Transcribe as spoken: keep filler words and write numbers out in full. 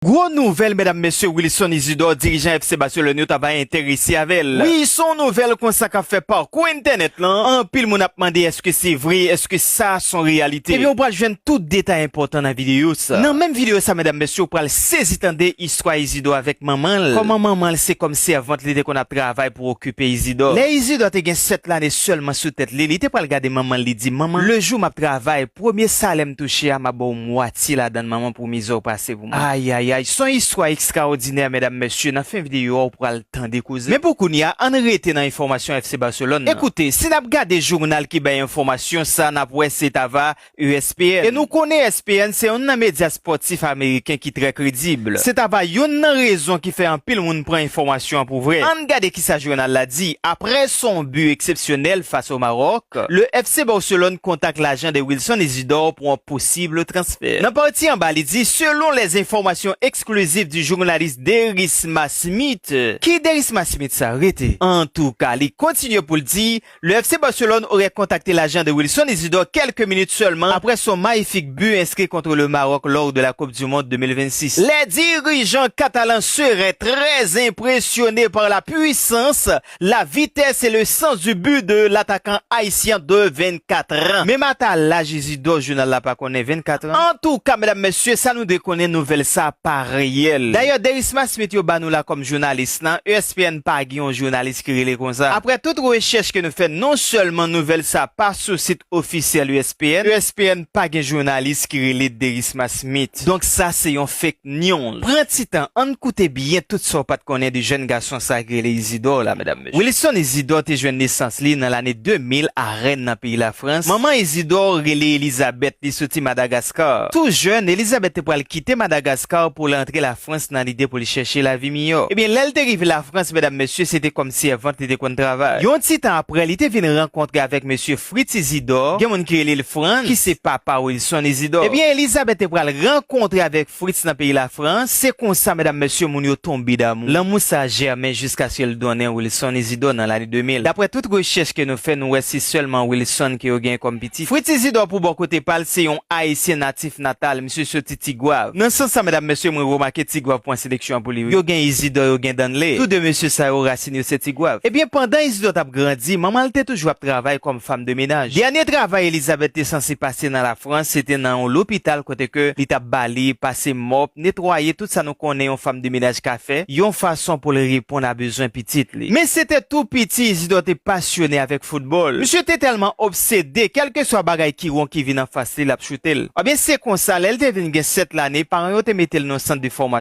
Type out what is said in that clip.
Gwo nouvèl, medam, mesye, Wilson Isidore, dirijan F C Barcelone yo, ta va enterese avè l. Wi, se yon nouvèl konsa k ap fè pakou entènèt lan. Anpil moun ap mande èske se vre, èske sa se yon reyalite. Ebyen, ou pral jwenn tout detay enpòtan nan videyo sa. Nan menm videyo sa, medam, mesye, ou pral sezi tande istwa Isidore avèk manman l. Kòman manman l se kòm sèvant li te konn ap travay pou okipe Isidore. Lè Isidore te gen sèt lane sèlman sou tèt li, li te pral gade manman l, li di, "Manman, le jou m ap travay, premye salè m touche a, m ap ba w mwatye ladan l, manman, pou mizè w pase pou mwen." Ayayay, se yon istwa ekstraòdinè, medam, mesye. Nan fen videyo a, ou pral tande koze. Men pou kounye a, ann rete nan enfòmasyon F C Barcelone nan. Ekoute, si n ap gade jounal ki bay enfòmasyon sa, n ap wè se ta va E S P N. E nou konnen E S P N se youn nan medya spòtif ameriken ki trè kredib. Se ta va youn nan rezon ki fè anpil moun pran enfòmasyon an pou vrè. Ann gade kisa jounal la di. Après son but exceptionnel face au Maroc, le F C Barcelone contacte l'agent de Wilson Isidore pour un possible transfert. Nan pati anba, li di, selon les informations exclusives du journaliste Derisma Smith. Ki Derisma Smith sa? Rete. Antouka, li kontinye pou l di, le F C Barcelone aurait contacté l'agent de Wilson Isidore quelques minutes seulement après son magnifique but inscrit contre le Maroc lors de la Coupe du Monde deux mille vingt-six. Les dirigeants catalans seraient très impressionnés par la puissance, la vitesse et le sens du but de l'attaquant haïtien de vingt-quatre ans. Menm ata laj Isidore, jounal la pa konnen, vingt-quatre ans. Antouka, medam, mesye, sa nou dwe konnen, nouvèl sa pa reyèl. Dayè, Derisma Smith yo ba nou la kòm jounalis lan, E S P N pa gen yon jounalis ki rele konsa. Aprè tout rechèch ke nou fè, non sèlman nouvèl sa pa sou sit ofisyèl E S P N, E S P N pa gen jounalis ki rele Derisma Smith. Donk sa se yon fake news. Pran ti tan, ann koute byen tout sa w pa t konnen de jèn gason sa ki rele Isidore la, medam, mesye. Wilson Isidore te jwenn nesans li nan lane de mil a Rennes nan peyi Lafrans. Manman Isidore rele Elizabeth, li soti Madagaskar. Tou jèn, Elizabeth te pral kite Madagaskar pou l antre Lafrans nan lide pou li chèche lavi miyò. Ebyen, lè l te rive Lafrans, medam, mesye, se te kòm sèvant li te konn travay. Yon ti tan aprè, li te vin rankontre avèk mesye Fritz Isidore, gen moun ki rele l Franz, ki se papa Wilson Isidore. Ebyen, Elizabeth te pral rankontre avèk Fritz nan peyi Lafrans. Se konsa, medam, mesye, moun yo tonbe damou. Lanmou sa jèmen jiskaske l donnen Wilson Isidore nan lane de mil. Daprè tout rechèch ke nou fè, nou wè se sèlman Wilson ke yo genyen kòm pitit. Fritz Isidore, pou bò kote pa l, se yon Ayisyen natif natal. Misye soti Tigwav. Nan sans sa, medam, mesye, mwen remake Tigwav pran seleksyon an pou li, wi. Yo gen Isidore, yo gen Danley. Tou de mesye sa yo, rasin yo se Tigwav. Ebyen, pandan Isidore t ap grandi, manman l te toujou ap travay kòm fanm de menaj. Dènye travay Elizabeth te sanse pase nan Lafrans, se te nan yon lopital kote ke li t ap bale, pase mòp, netwaye, tout sa nou konnen yon fanm de menaj ka fè, yon fason pou l reponn a bezwen pitit li. Men se te tou piti Isidore te pasyone avèk foutbòl. Misye te tèlman obsede, kèlkeswa bagay ki won ki vin anfas li, l ap choute l. Ebyen, se konsa, lè l te vin gen sèt lane, paran yo te mete l nan sant de fòmasyon